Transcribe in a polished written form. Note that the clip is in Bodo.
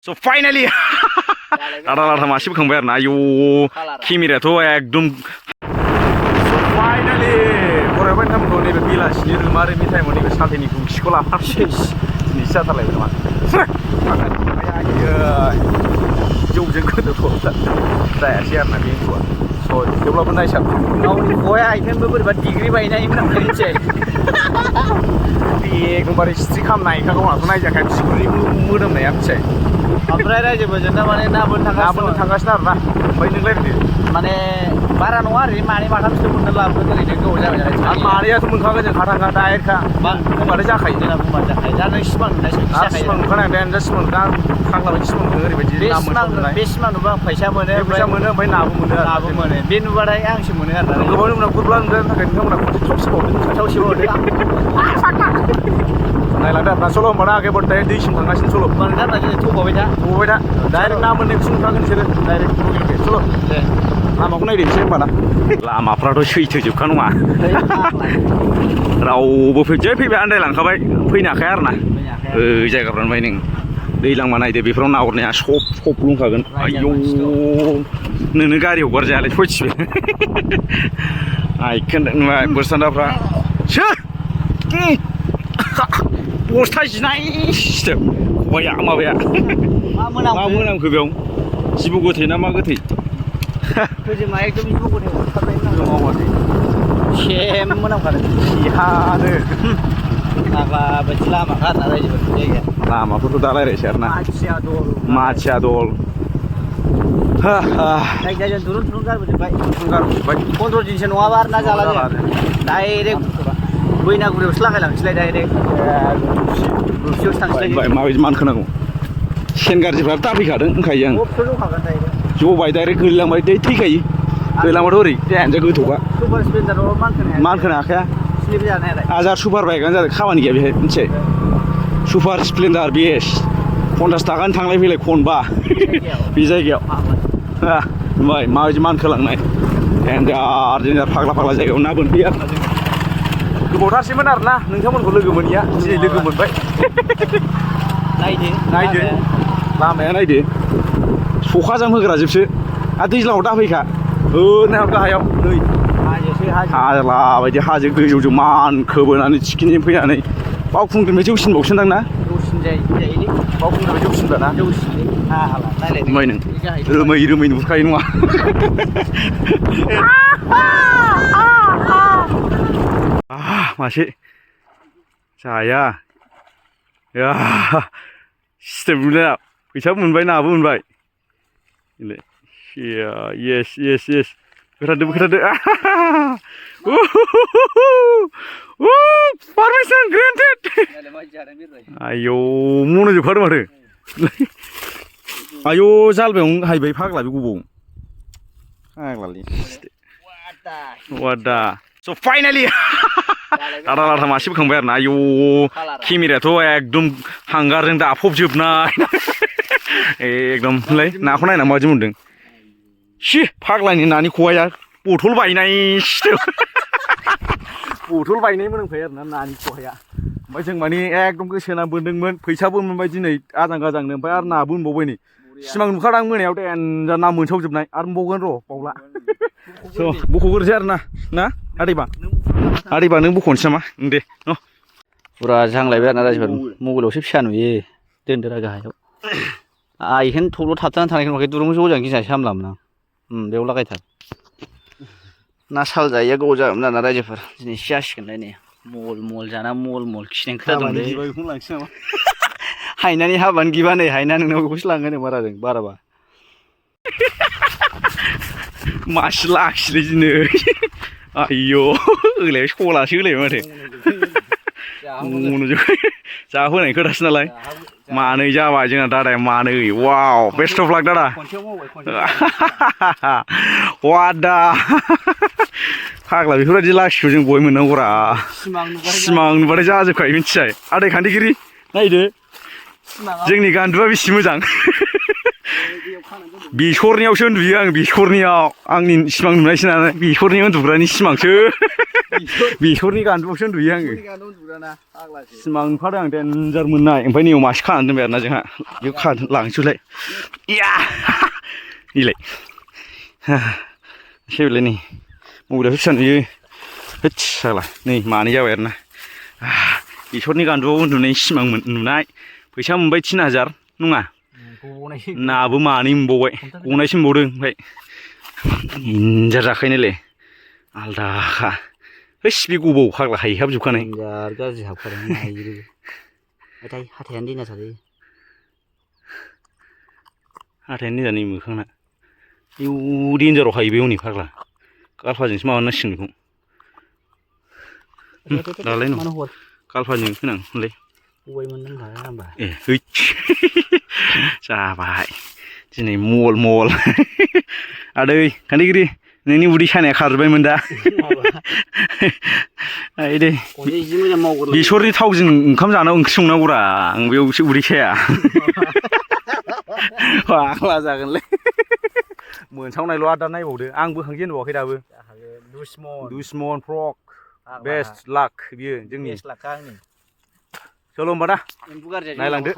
So finally लाथा मासे बोखांबाय आरो ना आयौ केमेरायाथ' एकदम फाइनालि बरायबाय नोंथांमोनखौ नैबे बेलासिनि रोमारि टाइमाव नैबे सानथैनि गुंखिखौ लाफानोसै दिनै जाथारलायबाय नामा जौजों गोदोथ' जायासै आरो ना बे हिन्दुआ स' थेवब्लाबो नायसाब गावनि खौहाय आइटेमबो बोरैबा डिग्रि बायनायमोन आं मिथिबाय एकदमबारे स्ट्रि खालामनायखा गावनाथ' नायजाखाय बिसिगुरनि मोदोमनाया मिथिबाय ओमफ्राय रायजोफोरजों थारमाने ना बोननो थांगासिनो आरो ना ओमफ्य नोंलाय होनदो माने बारा नङा ओरैनो मानै माथामसो मोननो लाबोगोन ओरैनो गोबाव जाबाय नालाय आरो मानैयाथ' मोनखागोन जों खाथांखा डाइरेक्टखा बुंबाथाय जाखायो जोंना बुंबानो जाखायो दा नों सिमां नुनाय सिमां नुखानाय दा सिमां नुखा फाग्ला बायदि सिमां नुदों ओरैबायदि बे सिमां नुबा आं फैसा मोनो ओमफ्राय नाबो मोनो बे नुबाथाय आंसो मोनो आरो ना गोबां नुना गुरब्ला नुनो थाखाय नोंथांमोना खनसे थावसिबावदों नायलांदो आरो ना सल' होनबाना एखेबारे डाइरेक्ट दैसिम थांगासिनो सल' थबावबाय दा डाइरेक्ट ना मोननायखौसो नुखागोन बिसोरो डाइरेक्ट रगिलखे सल' दे लामाखौ नायदोंसै होनबाना लामाफ्राथ' सैथोजोबखा नङा रावबो जै फैबाय आन्दायलांखाबाय फैनो हाखाया आरो ना जायगाफ्रानो ओमफ्राय नों दैलांबा नायदो बेफोराव ना हरनाया सब लुंखागोन आयौ नोंनो गारि हगारजायालाय सयथिबो आइखेन नुबाय बोरसान्दाफ्रा सोर बस्था जिनाय सिथोब खबाइया माबाया मा मोनामखो बेयाव जिबौ गोथै ना मा गोथै खोजोमा एकदम जिबौ गोथै हरथारनाय सेम मोनामखादों सिहानो फाग्ला बायदि लामाखा आरोना रायजोफोरनि जायगाया लामाफोरखौ दा रायज्लायसै आरो ना माथिया दल जायगाजों दुरुं गारबोजोब्बाय 15 दिनसो नङाबा आरो ना जाला जों डाइरेक्ट बैनागुरियावसो लागायलांसैलाय डाइरेक्ट रुपसियावसो थांसैलाय माबायदि मान खोनांगौ सेन गाज्रिफ्राबो दाफैखादों होनखायो आं जबाय डाइरेक्ट गोलैलांबाय दै थैखायो गोलैलांबाथ' ओरै देहायानो गोथौखा मान खोनो हाखाया हाजार सुपार बाइकआनो जादों खामानि गैया बेहाय मिथिबाय सुपार स्प्लेन्डार बिएस 50 थाखानि थांलाय फैलाय खनबा बे जायगायाव ओमफ्राय माबायदि मानखोलांनाय देन्जार फाग्ला जायगायाव ना बोनफैयो आरोना जों गोबावथारसैमोन आरोना नोंथांमोनखौ लोगो मोनैया दिनै लोगो मोनबाय नायदो लामाया नायदो सखाजों होग्राजोबसो आरो दैज्लाङाव दाफैखा नायहर गाहायाव नै हाजोला बायदि हाजो गोजौजों मानखोबोनानै थिखिनिजों फैनानै बावखुंग्रिनिफ्राय जौसिनबावसोनदां ना बावखुंग्रिनिफ्राय जौसिनबा ना ओमफ्राय नों रोमै नुहुरखायो नङा मासे जाया सिथोब नुनाया फैसा मोनबाय नाबो मोनबाय येस खोथादो पारमिसन ग्रेन्टेड आयौ मनोजोबखादों माथो आयौ जालबायावनो हायबाय फाग्ला बे गबाव फाग्लालै वादा स' फाइनालि लाथा मासे बोखांबाय आरो ना आयौ केमेरायाथ' एकदम हांगारजों दाफबजोबनाय एकदमलै नाखौ नायना माबायदि मोनदों सि फाग्लानि नानि खबाइया बथल बायनाय बथल बायनाय मोनखायो आरो ना नानि खबाइया ओमफ्राय जों माने एकदम गोसो होना बोनदोंमोन फैसाबो मोनबाय दिनै आजां गाजांनो ओमफ्राय आरो नाबो मोनबावबाय नै सिमां नुखादां मोनायाव देन्जार ना मोनसावजोबनाय आरो मोनबावगोन र' बावला स' बख'ग्रोसै आरो ना आदैबा नों बख'नोसै नामा दे न' फुरा जांलायबाय आरोना रायजोफोर मबाइलावसो फिसा नुयो दोनदोरा गाहायाव आइखौनो थब्ल' थाबथानानै थानायखौ नुवाखै दुरुं ज'जां गिनासो हामलामोन आं बेयाव लागायथार ना साल जायैया गोबाव जागोन आरोना रायजोफोर दिनै एसे जासिगोनलाय नै मल जाना मल खिनायनि खोथा दंलै हायनानि हाबानि गिबा नै हायना नोंनाव बेखौसो लांगोन बाराबा मासे लाखिलै दिनै आयौ होलाय सलासो होलायबाय माथो जाहोनाय खोथासो नालाय मानै जाबाय जोंना दादाया मानै वाव बेस्ट अफ लाक दादा वादा फाग्ला बेफोरबायदि लाखिखौ जों बय मोननांगौरा सिमां नुबाथाय जाजोबखायो मिथिबाय आदै खान्थिगिरि नायदो जोंनि गान्दुआ बेसे मोजां बेसरनियावसो उन्दुयो आं बेसरनियाव आंनि सिमां नुनायसो नालाय बेसरनि उन्दुग्रानि सिमांसो बेसरनि गान्दुआवसो उन्दुयो आङो सिमां नुखादों आं देनजार मोननाय ओमफ्राय नैयाव मासे खानानै दोनबाय आरोना जोंहा बेयाव खानानै लांसैलाय इया नैलाय सेबलाय नै मबाइलावसो फिसा नुयो होद साला नै मानै जाबाय आरोना बेसरनि गान्दुआव उन्दुनाय सिमां नुनाय फैसा मोनबाय 3000 नङा नाबो मानै मोनबावबाय गनायसो मोनबावदों ओमफ्राय देनजार जाखायोनायलाय आलदाखा हैस बे गबाव फाग्ला हायहाबजोबखानाय गाज्रि हाबखादों नायजोबो हाथायानो देना थादों हाथायानो देना नै मोखांना इउ देन्जाराव हायो बे हनै फाग्ला गालफाजोंसो माबानांसिगोन बेखौ दालाय न' गालफाजों होनांलै ए है जाबाय दिनै मल आदै खान्दैगिरि नोंनि उदै सानाया खारजोब्बायमोन दा आइदै बेसरनि थावजों ओंखाम जानांगौ ओंख्रि संनांगौरा आं बेयावसो उदै साया फाग्ला जागोनलै मोनसावनायल' आदार नायबावदो आं बोखांजेनबावाखै दाबो दुसमन फ्रक बेस्ट लाक बियो जोंनि सल' होमबा दा नायलांदो